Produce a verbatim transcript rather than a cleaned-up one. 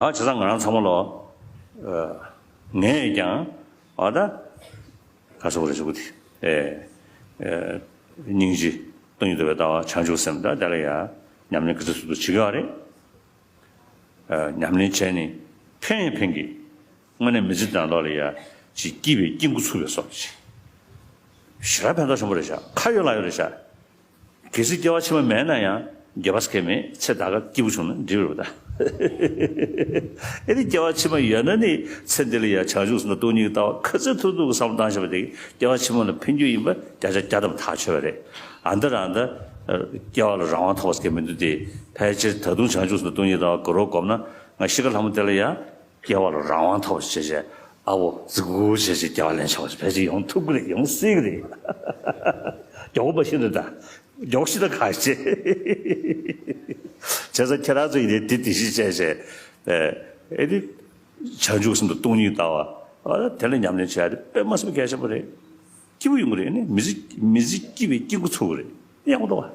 ཨ་བྱས་ཙང་ང་རང་ཚང་མ་ལོ། ཨ་ངས་ཀྱང་ཨ་ད་ག་ཟེར་དགོས་རེད་ཟེར་དགོས་དེ། ཨེ་ཨེ་སྙིང་རྗེ་སྟོང་ཉིད་རྟོགས་པའི་ལྟ་བ་བྱང་ཆུབ་སེམས་ད་དེ་ལ་ཡ་ཉམས་ལེན་ག་ཚོད་ཚོད་དུ་བྱེད་ཀྱི་ཡོད་རེད། ཨ་ཉམས་ལེན་བྱས་ནས་ཕན་ཡང་ཕན་གྱི། དངོས་གནས་མི་ཚེ་ནང་ལོགས་ལ་ཡ་ཅིག་སྐྱིད་པའི་སྐྱིད་འགོ་ཚུགས་པའི་བཟོ་ཅིག་ཞེ་དྲག་ཕན་ཐོགས་ཆེན་པོ་རེད་ཤག་ཁ་ཡོད་ལག་ཡོད་རེད་ཤག་གལ་སྲིད་སྐྱེ་བ་ཕྱི་མ་མེད་ན་ཡང་འགྱོད་པ་སྐྱེ་མེད་ཚེ་ད་ག་སྐྱིད་པོ་བྱུང་ན་འགྲིག་རེད་པ་ད། ཨེ་ནི་སྐྱེ་བ་ཕྱི་མ་ཡོད་ན་ནི་ཚེ་འདི་ལ་ཡང་བྱང་ཆུབ་སེམས་དང་སྟོང་ཉིད་ཀྱི་ལྟ་བ་ག་ཚོད་ཐུབ་ཐུབ་ཀྱི་བསམ་བློ་བཏང་བཞག་པ་དེ་སྐྱེ་བ་ཕྱི་མ་ལ་ཕན་རྒྱུ་ཡིན་པ་བརྒྱ་ཆ་བརྒྱ་ཐམ་པ་ཐག་ཆོད་པ་རེད། ཨ་འདི་རང་ད་སྐྱེ་བ་ལ་རང་དབང་ཐོབ་པ་ཟེར་མཁན་མི་འདུག་སྟེ། ཕལ་ཆེར་ད་དུང་བྱང་ཆུབ་སེམས་དང་སྟོང་ཉིད་ཀྱི་ལྟ་བ་དགའ་རབ་སྒོམ་ན་ང་ཤི་ཁ་ལྷ་མོ་དེ་ལ་ཡང་། སྐྱེ་བ་ལ་རང་དབང་ཐོབ་བྱས་བྱས་ཨ་བོ་རྫིག་པོ་བྱས་བྱས་སྐྱེ་བ་ལེན་ཆོག་བྱས་ཕལ་ཆེར་ཡོང་ཐུབ་ཀྱི་རེད། ཡོང་སྲིད་ཀྱི་རེད། མགྱོགས་པོ་མ་ཤི་ན་ད། མགྱོགས་ཤི་ད་ག་བྱེད། བྱས་ཙང་ཁྱེད་རང་ཚོ་ཡིན་ནའི་དེ་དེ་བཞིན་བྱས་བྱས། ཨེ་ཨེ་དེ། བྱང་ཆུབ་སེམས་དང་སྟོང་ཉིད་ལྟ་བ། ཨ་དེ་ལ་ཉམས་ལེན་བྱས་ཏེ་དཔེ་མ་སྲིད་པ་གལ་ཆེན་པོ་རེད། སྐྱིད་པོ་ཡོང་གི་རེད། ཨེ་ནི་མི་ཚེ་མི་ཚེ་སྐྱིད་པའི་སྐྱིད་འགོ་ཚུགས་ཀྱི་རེད། ཡག་པོ་འདུག་བ།